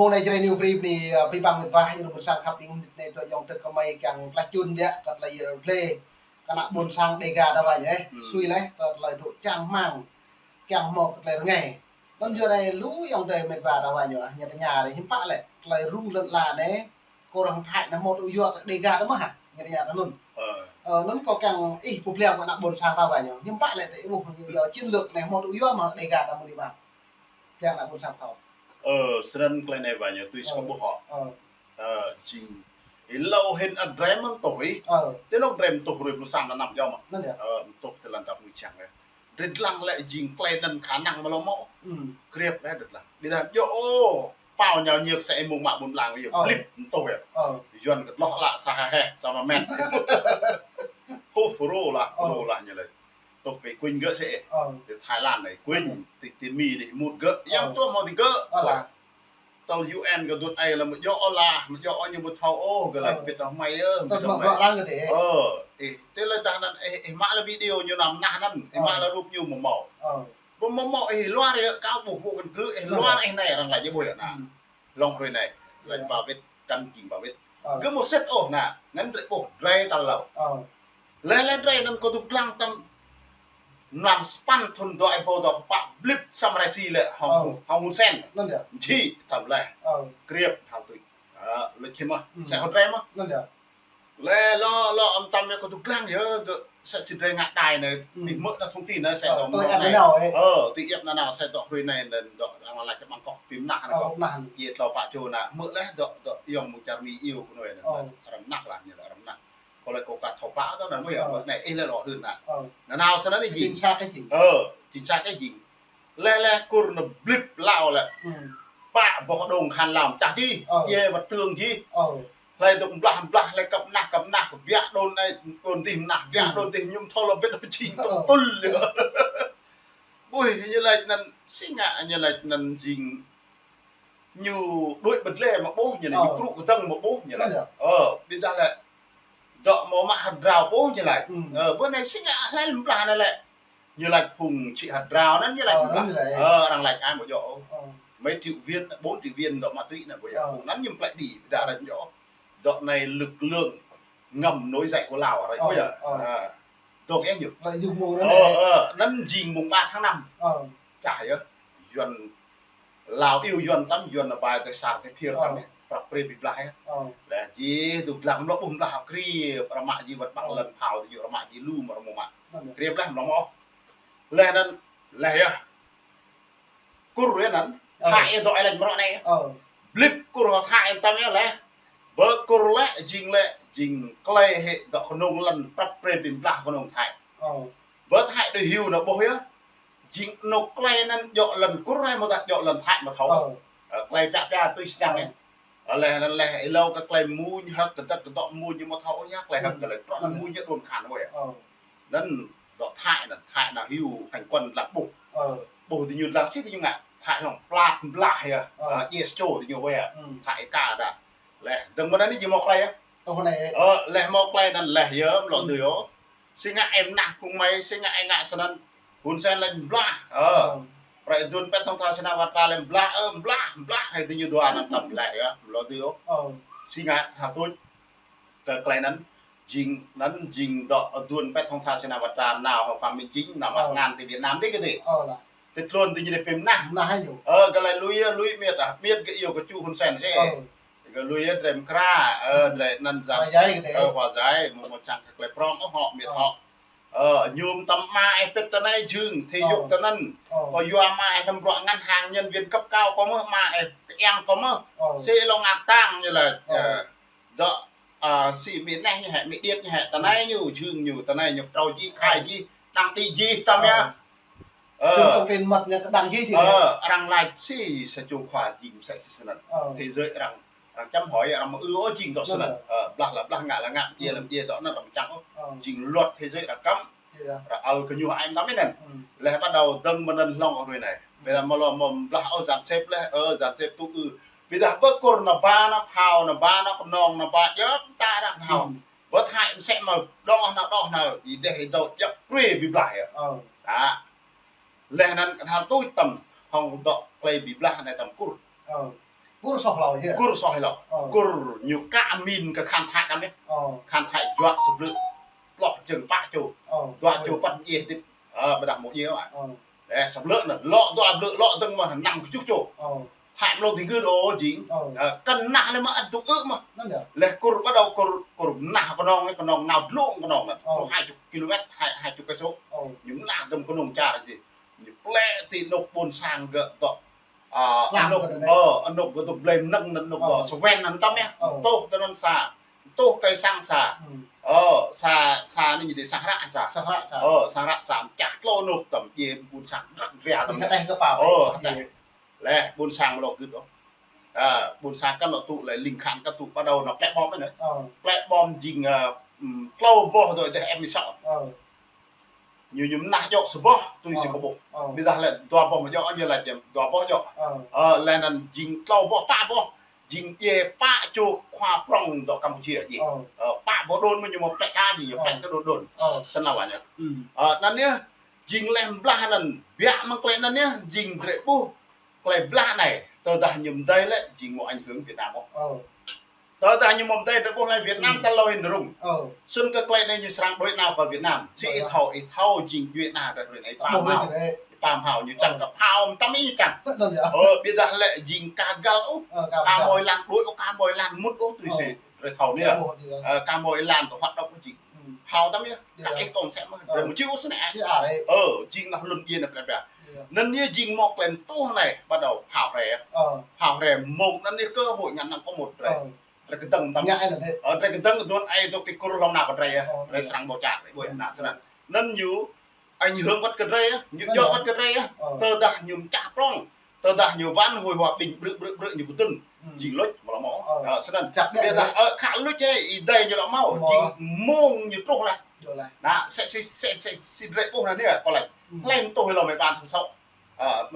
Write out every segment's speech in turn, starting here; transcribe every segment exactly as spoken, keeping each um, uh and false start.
Anai Jrai New Free bơni, ơ, abih bang mĕt wa, ih lu ƀôn sang khăp ƀing mĕt ne dŏ ayŏng tơ kơmơi kiăng tlaih čun biă kơ tơlơi yơh dleh kơ ană ƀôn sang Dega ta wa ñu, ơ. Hmm. Sui leh kơ tơlơi dŏ čang rơmang, kiăng hmâo kơ tơlơi rơngai. Anŭn yua anai lu ayŏng tơ mĕt wa ta wa ñu, ơ, ñu tơña rai hiư̆m pă lĕ tơlơi rŭng lŏn ala anai, kơ arăng Thái anai hmâo tŭ yua kơ Dega ta mơ̆ hă? Ñu tơña ta anŭn. Ơ. Ơ, anŭn kâo kiăng ih pơblang kơ ană ƀôn sang ta wa ñu. Hiư̆m pă lĕ tơ ih ƀuh yua chiến lược anai hmâo tŭ yua mơ̆ Dega ta mơ̆ dih mă. Pơblang ană ƀôn sang thâo. Ơ, snăn tơlơi anai wa ñu tui sơkŏ ƀuh hŏ. Ơ. Ơ, jing. Ih lu hĭn ăt drei mơ̆n tuh ih. Ơ. Tơ anŏ drei mơ̆n tuh ruai pluh sa mlam năm yơh mơ̆. Anŭn yơh. Ơ, mơ̆n tuh tơlơi ta mui čang yơh. Drei lăng lĕ jing tơlơi anŭn khả năng mơ̆ lŏ mơ̆. Hmm. Kriăp leh drei lăng. Ƀiădah djơ̆ ôh, pao ñu ñiek sa ih mơ̆ng mă ƀôn blang yơh. Ơ. Blip mơ̆n tuh yơh. Ơ. Yuan kơ tloh lă sa heh heh, sa mă met. Huh, rô lah, ơ, rô lah ñu lĕ. Tuh pơ kuñ gơ̆ sĕ. Ơ. Tơ Thái Lan anai kuñ, ơ, tơ, tơ Mi dih mŭt gơ̆. Ơ. Yang tuh hmâo tơ gơ̆. Ơ lah. Tơ U N gơ̆ dŭt ai lăm mơ̆ djơ̆ ôh lah, mơ̆ djơ̆ ôh ñu ƀu thâo ôh, gơ̆ lăi, ơ, pĭt ôh mơi ơ, tơ pĭt ôh mă mơi. Bruă lăng gơ̆ dih. Ơ, ih, tơ lĕ tah anŭn, ih, ih mă lĕ video ñu năm nah anŭn, ih, ơ, mă lĕ rup ñu mơ̆ mâo. Ơ. Ƀu mơ̆ mâo ih luar yơh, kâo ƀuh ƀuh kăn gơ̆, ih, ơ, luar ih anai arăng lăi jơ̆ ƀuh yơh nah. Hmm. Hlŏng hrơi anai, lăi, ơ, ba wĭt, kăn jing ba wĭt. Ơ. Gơ̆ mơ̆ sĭt ôh nah, anŭn drei ƀuh drei tal lâo. Ơ. Leh leh drei anŭn kâo dŏ lăng tăm mlam sapăn thŭn dua êbâo dua pă blip samơ̆ Russia lĕ hŏng, ơ, hŏng Hun Sen. Anŭn yơh. Jing tăm leh. Ơ. Kriăp hal tui. Ơ, lĕ čih mơ̆. Hmm. Sĕ hŏng drei mơ̆. Anŭn yơh. Leh lŏ, lŏ ăm tăm yơh kâo dŏ lăng yơh, gơ̆ sĕ si drei ngă đài anai. Hmm. Ih mơ̆ anŭn thông tin anai sĕ, ơ, tơ mơ̆ anai. Ơ, tơ iăp nanao sĕ dŏ hrơi anai anŭn dŏ arăng lăi čăm Bangkok pĭm nah anai. Ơ, kâo. Nah. Jing tlâo pă čô anai. Mơ̆ leh dŏ, dŏ ayŏng mơ̆ng čar Mi iâu kơ anai anŭn. Ơ. Arăng mơnăk lah, ñu arăng mơnăk. Kâo lăi kâo ka thâo pă tơ anŭn mơ̆ yơh, ơ, mơ̆ anai ih lĕ lŏ hưn anai. Ơ. Nanao snăn anai jing. Chính xác cái chính. Ơ, chính xác cái chính. Leh leh Kur anŭn blip lâo lĕ. Hmm. Pă boh đông khan lăm čah jih. Ơ. Djai wăt tơng jih. Ơ. Hlơi dŏ blah blah, hlơi kăp nah kăp nah, biă đôn anai, đôn dih mơnah, biă, hmm, đôn dih ñu thâo lŏ ƀiă đôn jing, ơ, tŭl yơh. Ui, ñu lăi anŭn, si ngă ñu lăi anŭn jing ñu đuaĭ ƀơi dleh mơ̆ ƀuh ñu anai, ñu, ơ, krŭ kơdơ̆ng mơ̆ ƀuh ñu anai. Anŭn yơh. Ơ, ƀiădah lĕ dŏ mơ̆ mă hơdră ƀuh ñu lăi. Hmm. Ơ, ƀơi anai si ngă hlơi lăm blah anai lĕ. Ñu lăi phung čih hơdră anŭn ñu lăi, ơ, blah. Anŭn lĕ. Ơ, arăng lăi ai mơ̆ djơ̆ ôh. Ơ. Mấy triệu viên, bốn triệu viên dŏ ma túy anŭn ƀuh yơh. Ơ. Phung anŭn ñu plĕ đĭ, ƀiădah arăng djơ̆ ôh. Dŏ anai lực lượng ngầm nổi dậy của Lào arăng, ơ, ƀuh yơh. Ơ. Ơ. Dŏ kơ ñu. Lăi yŭ mơ̆ anŭn, ơ, lĕ. Ơ, anŭn jing mơ̆ng ba tháng năm. Ơ. Čah yơh. Yuan Lào iâu Yuan tăm, Yuan anai ƀai tơ sang tơ phiơr tăm, ơ, yơh. Prăp pre bi blah yơh. Ơ. Leh jih dŏ lăng mlŏ ƀuh blah kriăp, arăng mă jih wăt ƀăng, ơ, lăn phao, tơ ñu arăng mă jih lu mơ̆ arăng mơ̆ mă. Ơ. Kriăp leh mlŏ mơ̆. Leh anŭn, leh yơh. Kur yơh anŭn, ơ, Thái yơh dŏ ai lăi mrŏ anai. Ơ. Blip Kur hŏ Thái yơh tăm yơh leh. Bơ Kur lĕ, jing lĕ, jing klei hĕ dŏ kơnung lăn prăp pre bi blah kơnung Thái. Ơ. Bơ Thái đuaĭ hyu anŭn ƀuh yơh. Jing anŭn klei anŭn djŏ lăn Kur rai mơ̆ dah djŏ lăn Thái mơ̆ thâo. Ơ. Ơ, klei pia pia tui sơčang, ơ, yơh. Ơ, leh anŭn leh ih lu kơ klei mmuñ hơ̆k, kơdơ̆k kơdŏk mmuñ ñu mơ̆ thâo ôh yơh, klei hơ̆k, hmm, klei prŏng, hmm, mmuñ ñu đôn khan ôh yơh. Ơ. Anŭn dŏ Thái anŭn, Thái anŭn hyu hành quân lăng ƀuh. Ơ. Ƀuh tơ ñu lăng si tơ ñu ngă, Thái hlŏng plat blah yơh. Ơ. Ơ, djai sa čô tơ ñu ôh yơh. Hmm. Thái ka dah. Leh, dơ̆ng mơ̆n anai jing mâo klei yơh. Ơ, leh mâo klei anŭn leh yơh, mlŏ, hmm, dưi ôh. Si ngă ih mơnah kơ mơi, si ngă ih ngă snăn. Hun Sen lĕ blah. Ơ. Ơ. Prai aduôn pĕt thŏng tha Shinawatra lĕ blah, ơ, blah, blah, hai tơ ñu dua anŭn tăm leh yơh, mlŏ dưi ôh. Ơ. Si ngă hă tuč. Kơ klei anŭn, jing, anŭn jing dŏ aduôn pĕt thŏng tha Shinawatra nao hŏng Phạm Minh Chính, nao mă, ơ, ngăn tơ Việt Nam dih kơ dih. Ơ, lah. Tơ tluôn tơ ñu dih pĭm nah. Nah, hai ñu. Ơ, gơ̆ lăi lui, ơ, lui miêt ah, miêt gơ̆ iâu kơ ču Hun Sen sĕ. Ơ. Gơ̆ lui, ơ, drei mơkra, ơ, hmm, drei anăn jang, hua jai kơ dih. Ơ, hua jai, mơ̆ mơ̆ čang kơ klei prŏng, ơ, hŏ miêt, ơ, hŏ. Ơ, ñu tăm mă ih pĭt tơ anai jing, thê, ơ, yŭk tơ anăn. Ơ. Kơ yua mă ih năm bruă ngân hàng, nhân viên cấp cao kơ mơ̆, mă ih kiăng kơ mơ̆. Ơ. Sĭ lŏ ngă tang ñu lăi. Ơ. Ơ. Dŏ, ơ, si Mi neh ñu hĕ, Mi điêt ñu hĕ, tơ anai ñu, jing ñu, tơ anai ñu, trâo jih, khai jih, đăng đĭ jih tăm yơh. Ơ. Ơ. Jing thông tin mật ñu kơ đăng jih jih. Ơ, arăng lăi si sa čô khua jing msĕ si snăn. Ơ. Thế giới arăng, arăng čăm hỏi, arăng mơ̆ ư ôh jing dŏ snăn. Ơ. Ơ, blah lah blah, ngă lah ngă, djai lah djai, dŏ anŭn arăng čang ôh. Ơ. Jing luật thế giới arăng kăm. Iya. Arăng ăl kơ ñu hơai mơtam anŭn. Hmm. Leh bắt đầu dơ̆ng mơ̆n anŭn hlŏng hrơi anai. Ƀiădah mơ̆ lŏ mơ̆ blah ôh, djăn sĕp leh, ơ, djăn sĕp tŭ ư. Ƀiădah bơ Kur anŭn ba anŭn phao, anŭn ba anŭn kơnong, anŭn ba djŏp ta arăng thâo. Hmm. Bơ Thái msĕ mơ̆ đŏh anŭn, đŏh anŭn, ih dêh ih dŏ djŏp pre bi blah yơh. Ơ. Ă. Leh anŭn kơnhal tuč tăm hŏng dŏ klei bi blah anai tăm Kur. Ơ. Kur soh hlâo yơh. Kur soh hlâo. Ơ. Kur ñu ka amin kơ khăn thai kăm yơh. Ơ. Khăn thai juă sơblư̆. Ploh jơ̆ng pă čô. Ơ. Dua čô păt yơh dip. Ơ, ƀiădah mơ̆ yơh. Ơ. Ơ, sơblư̆ anŭn. Lŏ dua blư̆, lŏ dơ̆ng mơ̆ năm kơjuh čô. Ơ. Thai mlâo tơgŭ đô jing. Ơ. Ơ, kơnah lĕ mơ̆ ăt dŏ ư mơ̆. Anŭn yơh. Lĕ kur bắt đầu kur, kur mơnah kơnong, kơnong nao dlông kơnong anŭn. Ơ. Kơ hai chục ki lô mét, hai, hai chục cây số. Ơ. Ñu mơnah dơ̆ng kơnong čar jing. Ñu plĕ ti anŏ ƀôn sang gơ̆ dŏ. Ơ, anŏ, ơ, anŏ gơ̆ dŏ blei mơnơ̆ng anŭn anŏ gơ̆ sơwen anŭn tăm yơh. Ơ. Tuh tơnăn sa. Tuh kơi sang sa. Ơ, sa, sa anai ñu dei sang hră sa. Sang hră sa. Ơ, sang hră sa. Čah tlâo anŏ tăm djai ƀôn sang răng ria tăm. Ơ, lĕ ƀôn sang mlâo gưt ôh. Ơ, ƀôn sang kăn lŏ tŭ lĕ ling khăn kăn tŭ bắt đầu nao plĕ bom anai. Ơ. Plĕ bom jing, ơ, tlâo boh dŏ dêh em mĭ sŏ. Ơ. Ñu, ñu mơnah djŏ sa boh, tui si kơ ƀuh. Ơ. Ƀiădah lĕ dua boh mơ̆ djŏ, ñu laĭ dua boh djŏ. Ơ. Ơ, lĕ anŭn jing tlâo boh, pă boh. Jing djai pă čô khua prŏng dŏ Campuchia jing. Ơ. Ơ, pă boh đôn mơ̆ ñu mơ̆ plĕ ča jing, ñu plĕ kơ đôn đôn. Ơ. Snăn wa ñu. Ơ, anŭn yơh, jing lĕ blah anŭn, biă mơ̆ng klei anŭn yơh, jing drơi ƀuh. Klei blah anai, tơdah ñu mơdơi lĕ, jing mơ̆ ảnh hưởng Việt Nam ôh. Ơ. Tơdah ñu mơ̆ mơdơi drơi ƀuh lĕ Việt Nam ta lơi nơrung. Ơ. Snăn kơ klei anai ñu srăng đuaĭ nao pơ Việt Nam. Si ih thâo, ih thâo jing djuai ană drơi anai pam hao. Pam hao ñu čang kơ phao, mơtam ih ñu čang. Ơ, ƀiădah lĕ jing ka găl ôh. Ơ, ka găl. Ka mơi lan đuaĭ ôh, ka mơi lan mŭt ôh tui si. Drơi thâo anai. Ơ, ka mơi lan tơ hoạt động jing. Phao tăm yơh, ka ih kông sem mơ̆. Drơi mơ̆ či ôh snăn. Ơ, jing nao lun djai nao plĕ plĕ. Anŭn yơh jing mơ̆ klem tuh anai, bắt đầu phao hrơi. Ơ. Phao hrơi mông anŭn yơh cơ hội ngăn năm có một drơi. Ơ. Drơi kơdơ̆ng tăm. Ơ, drơi kơdơ̆ng tuan ai dŏ ti kur lŏm nao kơ drơi yơh. Ơ, drơi srăng ƀu čar, ƀu ană snăn. Anŭn ñu, ảnh hưởng wơ̆t kơ drơi yơh, ñu djŏ wơ̆t kơ drơi yơh. Ơ. Tơdah ñu mơčah prŏng, tơdah ñu wăn hơi hòa bình brư̆ brư̆ brư̆ ñu kơtưn. Jing luč mơ̆ lŏ mâo. Ơ. Ơ, snăn. Ƀiădah, ơ, khă luč ih, ih dai ñu lŏ mâo. Jing mông ñu truh laih. Anai, si, si, si, si, si drơi ƀuh anai kơ laĭ. Hlơi tuh lŏ mơ̆ ƀan tháng sáu. Ơ,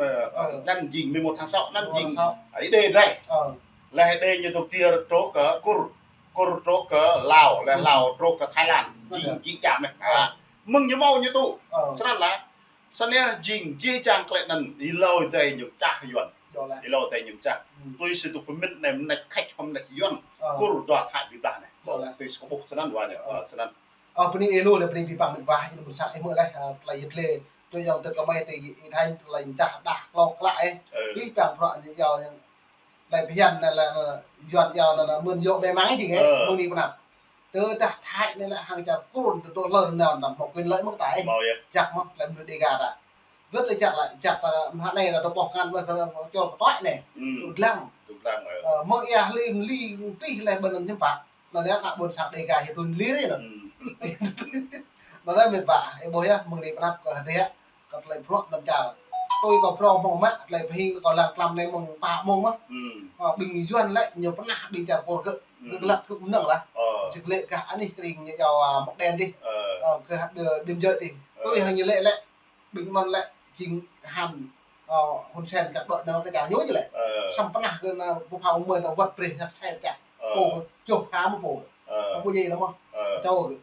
anŭn jing mười một tháng sáu, anŭn jing, ơ, ih dai drơi. Ơ. Lĕ ih dai ñu dŏ tiar truh kơ kur, kur truh kơ Lao, lĕ Lao truh kơ Thái Lan. Jing, jing čăm mơ̆. Ơ. Mơ̆ng ñu mâo ñu tŭ. Ơ. Snăn lah. Snăn yơh jing jih jang klei anŭn, ih lơi dai ñu čah Yuan. Ih lơi dai ñu čah. Tui si tŭ pơmĭn anai mơneč Khač hŏm mơneč Yuan. Ơ. Kur dua Thái bi blah anai. Tui si kơ ƀuh snăn wa ñu. Ơ. Ơ, snăn. Ơ, bơni ih lu lĕ bơni abih bang mĕt wa, ih lu ƀuôn sang ih mơ̆ lĕ, ơ, tơlơi yet lĕ, tui yŏng tơ kơmơi tơ ih thâo tơlơi dah dah klŏk klă ih. Ơ. Abih bang prŏ ñu yua anai, tơlơi phiăn anai lĕ, Yuan yua anai, anai mơ̆n yua ƀe mang jing ih, ơ, mơ̆ng anai pơ anăp. Tơdah Thái anai lĕ hăng čar Kur tơ tŏ lơ anai anăm mâo quyền lợi mơ̆ kơ ta ih. Mâo yơh. Jăk mơ̆ tơlơi mơnuih Đêga ta. Gơ̆t lĕ jăk lĕ, jăk ta hmâo anai lĕ tơpŏh ngăn mơ̆ kơ čô pơtoi anai. Tŭ dlăng. Tŭ dlăng, ơ. Ơ, mơ̆ng ih hli, hli pih lĕ ƀơi anŭn hiư̆m pă. Anŭn yơh ană ƀôn sang Đêga hĭ tui hli rĭ anŭn. Anŭn lĕ mĕt wa, ih ƀuh yơh, mơ̆ng anai pơ anăp kơ hơdră, kơ tơlơi bruă anăm čar. Tui kâo phrâo mơ̆ng mă, tơlơi pơhing kâo lăng tlam anai mơ̆ng pă mông mơ̆. Ơ, ƀing Yuan lĕ, ñu pơnah ƀing čar Kur gơ̆, gơ̆ lăp tŭ mơnơ̆ng lah. Ơ. Sĭt lĕ gah anih kơring ñu yua, ơ, Mok Đen dih. Ơ. Ơ, gah biên giới dih. Ơ. Tui hăng ñu lĕ lĕ, ƀing anŭn lĕ jing kơhan, ơ, Hun Sen kăk đuaĭ nao kơ čar ñu ñu lĕ. Ơ. Samơ̆ pơnah kơ ană pơphao mơi ană wơ̆t brơi ñăk sai čar. Ơ. Pô kơ čuh ha mơ̆ pô. Ơ. Pô djai anŭn mơ̆. Ơ. Čô kơ.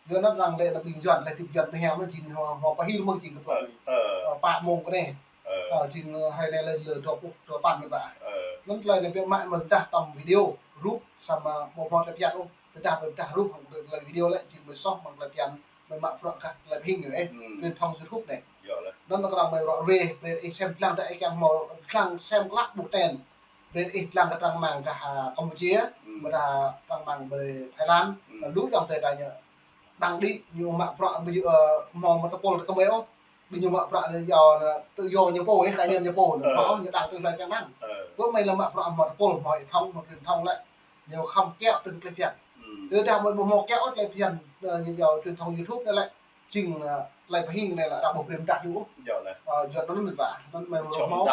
Yua anŭn arăng lĕ ană ƀing Yuan, lĕ tip Yuan tơhiam mơ̆ jing hmâo, hmâo pơhil mơ̆ jing kơ pô. Ơ. Ơ, pă mông kơ anai. Ơ. Ơ, jing, ơ, hrơi anai lĕ lơ dua pluh dua păn mĕt wa. Ơ. Anŭn tơlơi anai biă mă mơ̆ dah tăm video, rup, samơ̆ hmâo hmâo tơlơi phiăn ôh. Tơdah ƀu dah rup hăng tơlơi video lĕ jing mơi soh mơ̆ng tơlơi phiăn, mơi mă bruă gah tơlơi pơhing anai, ơ, truyền thông YouTube anai. Anŭn kơnơ̆ng mơi ră ruai, brơi ih sem dlăng dah ih kiăng hmâo dlăng sem klă ƀu ten. Brơi ih dlăng kơ trang mạng gah, ơ, Campuchia, ƀôdah trang mạng brơi Thái Lan, lu yŏng tơi ta ñu. Đăng đĭ ñu mă bruă ƀu djơ̆, ơ, hmâo mă tơpul tơ kơmơi ôh. Ƀing ñu mă bruă anai yua anai tự do ñu pô, ih cá nhân ñu pô anai. Ơ. Mâo ñu đăng tui hlơi kiăng đăng. Ơ. Bơ mơi lĕ mă bruă hmâo tơpul, hmâo hệ thống, hmâo truyền thông lĕ. Ñu khŏm kiaŏ tơlơi phiăn. Tơdah mơi ƀu hmâo kiaŏ tơlơi phiăn, ơ, ñu yua truyền thông YouTube anai lĕ. Jing, ơ, tơlơi pơhing anai lĕ arăng ƀu brơi mơdah yua ôh. Ơ, yua anŭn mĕt wa. Anŭn mơi hmâo.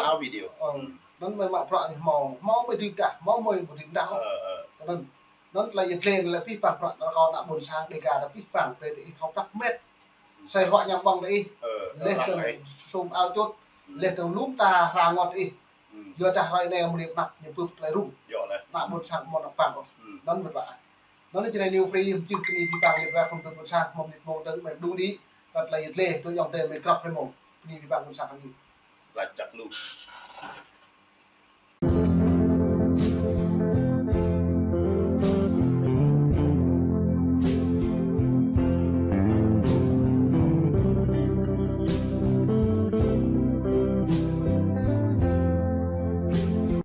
Ơ. Anŭn mơi mă bruă anai hmâo, hmâo mơi dưi mơdah, hmâo mơi ƀu dưi mơdah ôh. Ơ, ơ. Anŭn. Anŭn tơlơi yet lĕ lĕ abih bang prăk nao kơ ană ƀôn sang Đêga ta abih bang brơi tơ ih thâo prăk mĕt. Ơ, sai huă ñăm ƀơ̆ng tơ ih. Ơ, leh tơ̆ng sum ao čut. Leh tơ̆ng lŭng ta hra ngot tơ ih. Yua dah hrơi anai mơ̆ng anăp ñu bưp tơlơi rŭng. Ană ƀôn sang mơ̆n anăp bang kơ. Anŭn mĕt wa. Anŭn čơnai New Free mơčih bơni abih bang mĕt wa khŏm tơ ƀôn sang mơ̆ng anai mơ̆ng tơ̆ng mơi đung đĭ. Kơ tơlơi yet lĕ tui yŏng tơi mơi krăp hrơi mông. Bơni abih bang ƀôn sang kơ ñu. Lač čăk lu.